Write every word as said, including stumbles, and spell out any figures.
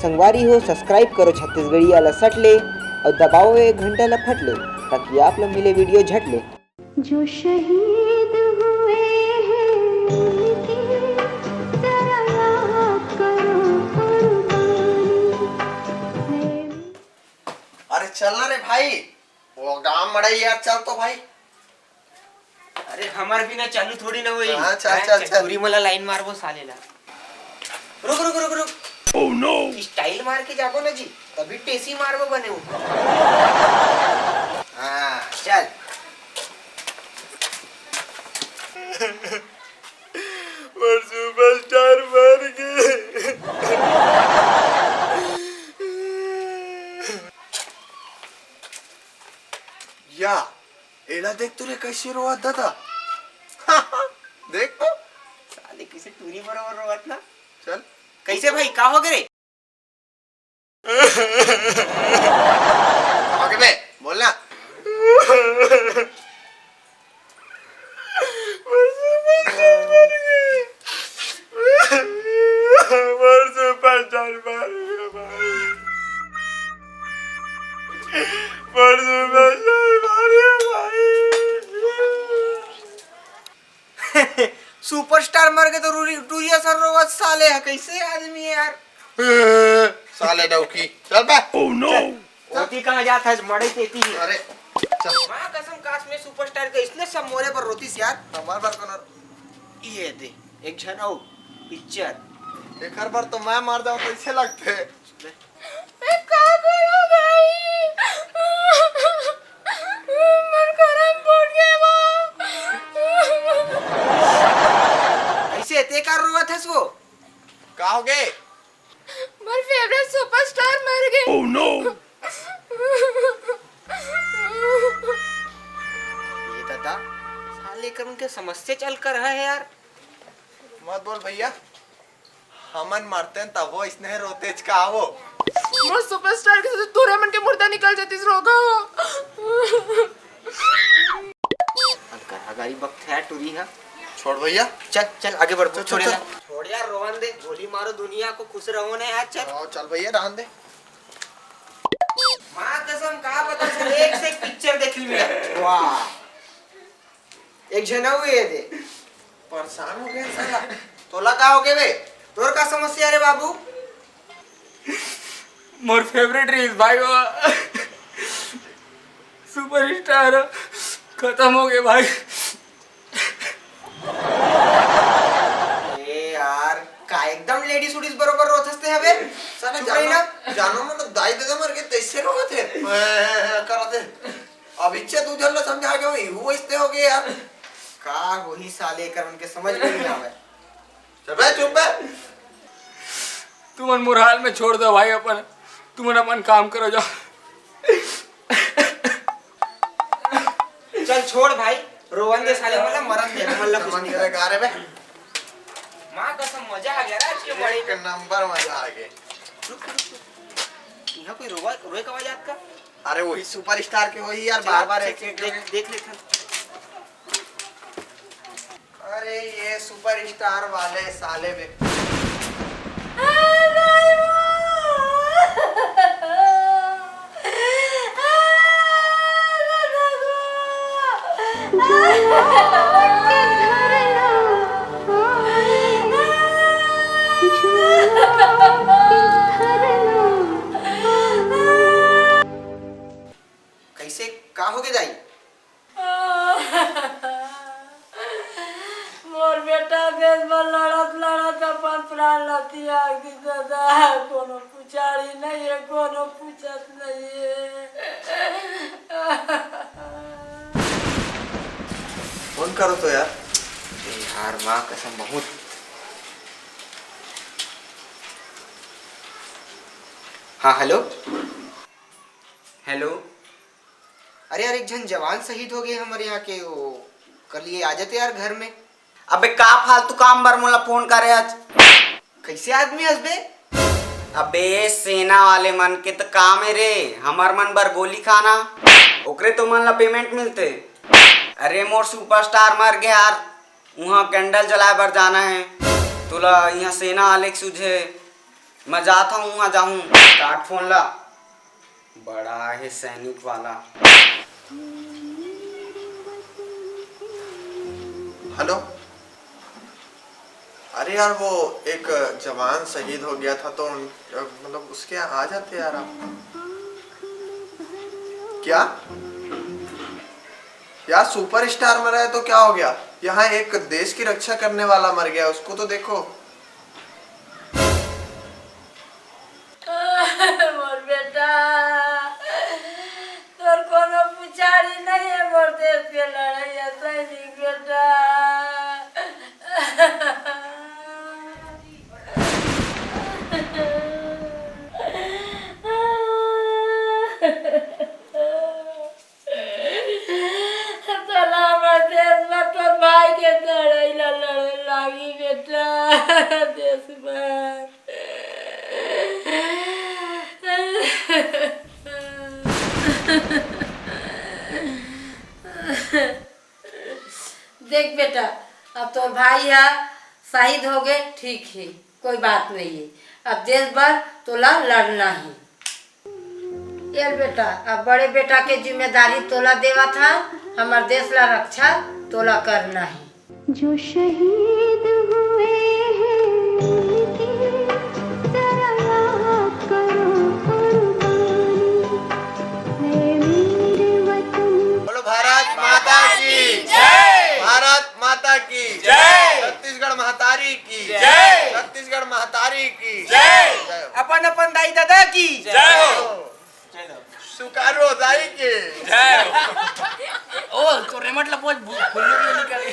संगवारी हो, subscribe करो छत्तीसगढ़िया ला सट ले अउ दबाओ ये घंटा ला फट ले, ताकि आप ला मिले video झट ले। जो शहीद हुए हैं उनकी जरा याद करो कुर्बानी। अरे चल ना रे भाई, वो गांव मड़ई यार, चल तो भाई। अरे हमर बिना चालू थोड़ी ना होई। हाँ, चल, हैं, चल, चल। टूरी मोला line मारबो साले ला। रुक, रुक, रुक, रुक। Oh no! Style मार के जाबो ना जी, तभी टेसी मारबो बने हो। हाँ, चल। मोर superstar मर गे। या, एला देख तो रे, कैसे रोवत दादा। देख तो। साले किसे टूरी बरोबर रोवत ना। चल। कैसे भाई, का हो गे रे? आगे बे, बोल ना। मोर superstar मर गे भाई। मोर superstar मर गे भाई। Superstar मर गे तो टूरी-, टूरी असन रोवत साले ह, कैसे आदमी है यार? साले डौकी। चल बे। Oh no! ओती कहाँ जात हस? मड़ई तेती ही। अरे, चल। माँ कसम, काश मैं superstar के इसने सब मोरे बर रोतीस यार। हमार बर कोनो ये दे, एक झन अउ picture। एकर बर तो मैं मर जाऊं तो इसे लगते। मैं का करूं भाई? मोर करम फूट गे वो। कैसे ते का रोवत हस वो? का हो गे? मोर favourite superstar मर गे। Oh no! ये दादा, साले कर उनके समस्या चल कर है यार। मत बोल भैया, हमन मरतेन तभो इसने रोतेच का वो। मोर superstar के सेती तुरे मन के मुर्दा निकल जातिस रोगा हो। अब कहाँ गाड़ी बकथे यार टूरी हा। छोड़ भैया। चल, चल, आगे बढ़, चल, छोड़ चल, यार। चल। छोड़ यार, रोवन दे, गोली मारो दुनिया को, खुश रहो ना यार, चल। हाँ, चल भैया, रहन दे। माँ कसम, का पता चले, एक से एक picture देख ली मेरा। वाह। एक झन अउ ये दे। परेशान हो गया साला। तोला का हो गया बे? तोर का समस्या रे बाबू? मोर favourite रहिस भाई, वो superstar खतम हो गे भाई। ए यार, का एकदम ladies उडीस बरोबर रोथस ते हबे? साला चुप रही ना। जानो, जानो मन दाई ददा मर के तैसे रोवत हे। करत हे। अब इच्छा तू झन ला समझा के होई, वो इसते हो गए यार। का होही साले कर उनके समझ में नहीं आवे। चुप बे, चुप बे। तुमन मोर हाल में छोड़ दो भाई अपन, तुमन अपन काम करो जाओ। चल छोड़ भाई, रोवन दे साले मन ला, मरन दे, हमन ला कुछ नहीं करे। का रे बे? माँ कसम मजा आ गया रे आज के बड़े। एक नंबर मजा आ गया। रुक, रुक, रुक। यहाँ कोई रोवा, रोए का आवाज आत का? अरे वही superstar के वही यार, चला, बार बार चल, एक, एक, देख, एक। देख लेथन। अरे ये superstar वाले साले बे। कैसे, का हो गए दाई? मोर बेटा देश बर लड़त लड़त अपन प्राण ल त्याग दिस दादा। कोनो पुछारी नहीं है, कोनो पूछत नहीं है। फोन करो तो यार। ए यार, माँ कसम बहुत। हाँ, हेलो। हेलो। अरे यार, एक झन जवान शहीद हो गए हमारे यहाँ के, वो कल ये आ जाते यार घर में। अबे का फालतू काम बर मोला फोन करे आज? कैसे आदमी हस बे? अबे सेना वाले मन के त काम है रे, हमर मन बर गोली खाना, ओकरे तो मन ला पेमेंट मिलते। अरे मोर सुपरस्टार मर गया यार, उहाँ कैंडल जलाए बर जाना है, तोला यहाँ सेना वाले के सूझे। मैं जात हूँ, आ जाऊँ, काट फोन ला। बड़ा हे सैनिक वाला। हेलो। अरे यार, वो एक जवान शहीद हो गया था, तो उन, मतलब, उसके यहाँ आ जाते यार आप। क्या? यार, सुपरस्टार मरा है तो क्या हो गया? यहाँ एक देश की रक्षा करने वाला मर गया, उसको तो देखो। मोर बेटा, तोर कोनो पुछारी नहीं है, मोर देश के लड़ैया सैनिक बेटा। तोला हमर देश बर तोर भाई के लड़ाई ला लड़े लागी बेटा, देश बर। देख बेटा, अब तोर भाई ह शहीद हो गए, ठीक है, कोई बात नहीं है। अब देश बर तोला लड़ना ही। चल बेटा, अब बड़े बेटा के जिम्मेदारी तोला देवत हा, हमर देश ला रक्षा तोला करना ही। जो शहीद हुए हैं उनकी जरा याद करो कुर्बानी, है मेरे वतन। बोलो भारत माता की जय। भारत माता की जय। छत्तीसगढ़ महतारी की जय। छत्तीसगढ़ महतारी की जय। जय हो। अपन अपन दाई ददा की जय हो। सुकारो दाई के जय हो। ओ, तो रेमट ला बोल, भू-, भूलियो भी नहीं करे।